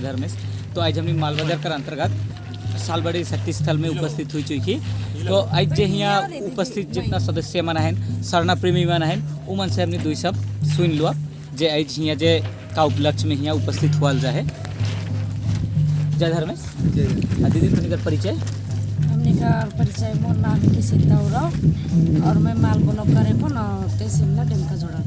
धर्मेश। तो आज हमने मालबाजार कर अंतर्गत सालबाड़ी शक्ति स्थल में उपस्थित हुई चुकी। तो आज जे यहाँ उपस्थित जितना सदस्य मन हैं, सरना प्रेमी मन हैं, वो मन से हमने दुई सब सुन लो जे आज हियाँ जे का उपलक्ष्य में हियाँ उपस्थित हुआ जाए। जय धर्मेश। हाँ दीदी, तुम्हें परिचय? हमने का परिचय, मोर नाम है सीता उराव और मैं माल ब्लॉक करे को ना तहसील डेमका जोड़ा।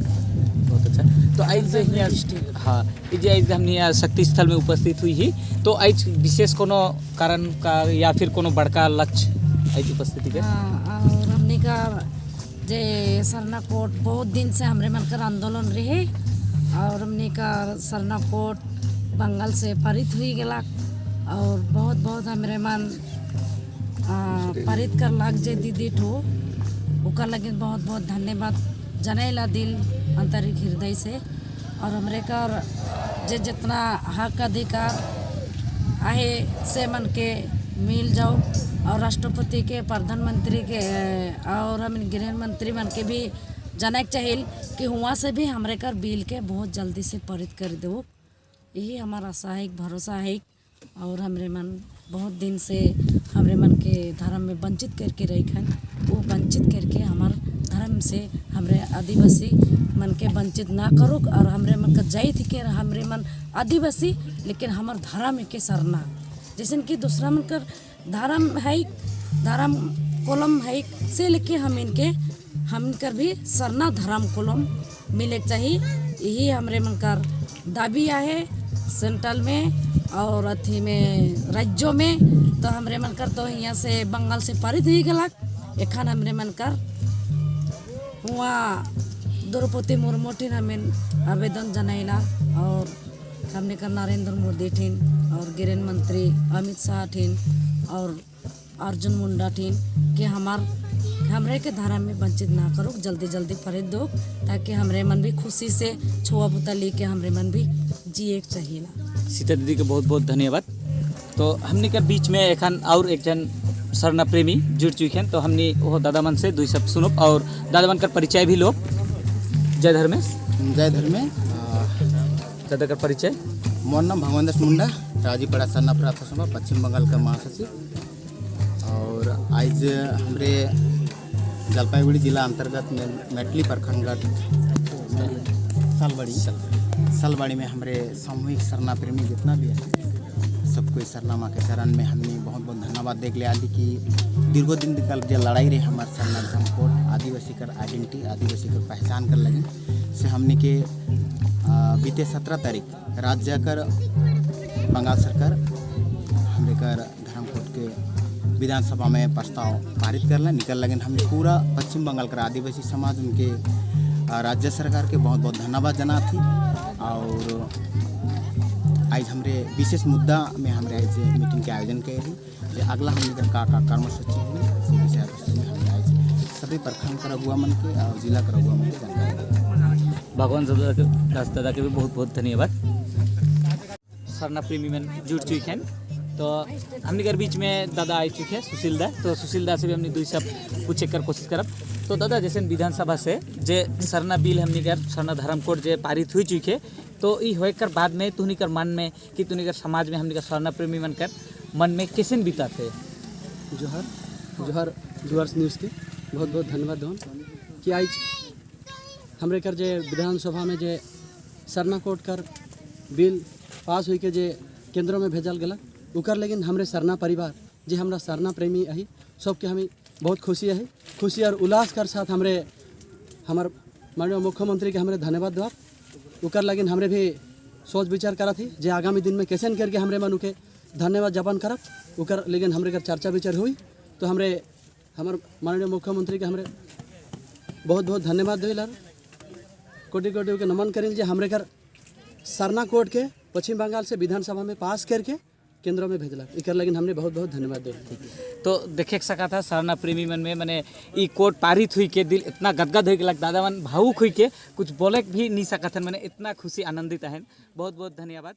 बहुत अच्छा। तो आज जे हियाँ, हाँ, ई जे आज हमने यहाँ शक्ति स्थल में उपस्थित हुई ही, तो आज विशेष कोनो कारण का या फिर कोनो बड़का लक्ष्य आज उपस्थिति के? हाँ, और हमने का जे सरना कोड बहुत दिन से हमरे मन कर आंदोलन रहे और हमने का सरना कोड बंगाल से पारित हुई गला और बहुत बहुत हमरे मन पारित कर लाग जे दीदी ठो, ओकर लगे बहुत बहुत धन्यवाद जनेला दिल आंतरिक हृदय से। और हमरे कर जे जितना हक अधिकार आहे से मन के मिल जाओ और राष्ट्रपति के, प्रधानमंत्री के और हम गृह मंत्री मन के भी जाने के चाहिए कि हुआ से भी हमरे कर बिल के बहुत जल्दी से पारित कर दो। यही हमारा आशा है, भरोसा है। और हमरे मन बहुत दिन से हमरे मन के धर्म में वंचित करके रही खन, वो वंचित करके हमार धर्म से हमरे आदिवासी मन के वंचित ना करो और हमरे मन का जाइत के हमरे मन आदिवासी, लेकिन हमार धर्म के सरना, जैसे कि दूसरा मन कर धर्म है, धर्म कोलम है, से लेके हम इनके हम कर भी सरना धर्म कोलम मिले के चाहिए। यही हमरे मन कर दाबी आहे सेंट्रल में और अथी में, राज्यों में। तो हमरे मन कर तो यहाँ से बंगाल से पारित हुई गलक। एखन हमरे मन कर वहाँ द्रौपदी मुर्मू ठिन हमें आवेदन जनाइला और हमने का नरेंद्र मोदी ठिन और गृह मंत्री अमित शाह ठिन और अर्जुन मुंडा ठिन कि हमार हमरे के धारा में वंचित ना करो, जल्दी जल्दी फरीद दो ताकि हमरे मन भी खुशी से छुआ पुता लेके हमरे मन भी जिए के चाहिए। सीता दीदी के बहुत बहुत धन्यवाद। तो हमने के बीच में एखन और एक जन सरना प्रेमी जुड़ चुके हैं, तो हमने वो दादा मन से दुई सब सुनो और दादा मन का परिचय भी लो। जय धर्मेश। जय धर्मे। दादा का परिचय? मोर नाम भगवान दास मुंडा, राजीपड़ा सरना प्रार्थना सभा, पश्चिम बंगाल का महासचिव। और आज हमरे जलपाईगुड़ी जिला अंतर्गत में मेटली प्रखंड सालबाड़ी, सालबाड़ी में हमरे सामूहिक सरना प्रेमी जितना भी है, सबको इस सरना माँ के चरण में हमने बहुत बहुत धन्यवाद देख ले आदि कि दीर्घ दिन कल जो लड़ाई रहे हमारे सरना धर्म कोड, आदिवासी कर आइडेंटिटी, आदिवासी कर पहचान कर लगे से हमने के बीते 17 तारीख राज्य कर बंगाल सरकार हमरे कर धर्म कोड के विधानसभा में प्रस्ताव पारित कर निकल लगे। हमने पूरा पश्चिम बंगाल कर आदिवासी समाज उनके राज्य सरकार के बहुत बहुत धन्यवाद जना थी। और आज हमरे विशेष मुद्दा में हमरे आज मीटिंग के आयोजन करे रही जे अगला हमने कर का का कर्मसूची है, से विषय वस्तु में हमने आज सभी प्रखंड कर अगुआ मन के और जिला कर अगुआ मन के जानकारी दी। भगवान दादा के, दास दादा के भी बहुत बहुत धन्यवाद। सरना प्रेमी में जुड़ चुके हैं, तो हमने के बीच में दादा आ चुके हैं, सुशील दा। तो सुशील दा से भी हमने दुई सब पूछे कर कोशिश करब। तो दादा, जैसे विधानसभा से जे सरना बिल, हमने कर सरना धर्म कोड जे पारित हुई चुके, तो ई होए कर बाद में तुहनी कर मन में कि तुहनी कर समाज में हमने कर सरना प्रेमी मन कर मन में कैसे बीता थे? जोहार जोहार। डुअर्स न्यूज़ के बहुत बहुत धन्यवाद दोन कि आज हमरे कर जे विधानसभा में जे सरना कोड कर बिल पास हुई के जे केंद्र में भेजल गला उकर, लेकिन हमरे सरना परिवार जे हमरा सरना प्रेमी अही, सबके हमें बहुत खुशी है। खुशी और उल्लास कर साथ हमरे हमार माननीय मुख्यमंत्री के हमरे धन्यवाद दवा उकर। लेकिन हमरे भी सोच विचार करा थी जे आगामी दिन में कैसे करके हमरे मन के धन्यवाद ज्ञापन करब उकर। लेकिन हमरे कर चर्चा विचार हुई तो हमरे हमार माननीय मुख्यमंत्री के हमरे बहुत बहुत धन्यवाद दिला, कोटि कोटि के नमन करें जे हमरे कर सरना कोड के पश्चिम बंगाल से विधानसभा में पास करके केंद्र में भेजला इकर, लेकिन हमने बहुत बहुत धन्यवाद दे। तो देखे सका था सरना प्रेमी मन में मने ई कोड पारित हुई के दिल इतना गदगद हो गया, दादा मन भावुक हुई के कुछ बोले भी नहीं सकत हन, मने इतना खुशी आनंदित हैं। बहुत बहुत धन्यवाद।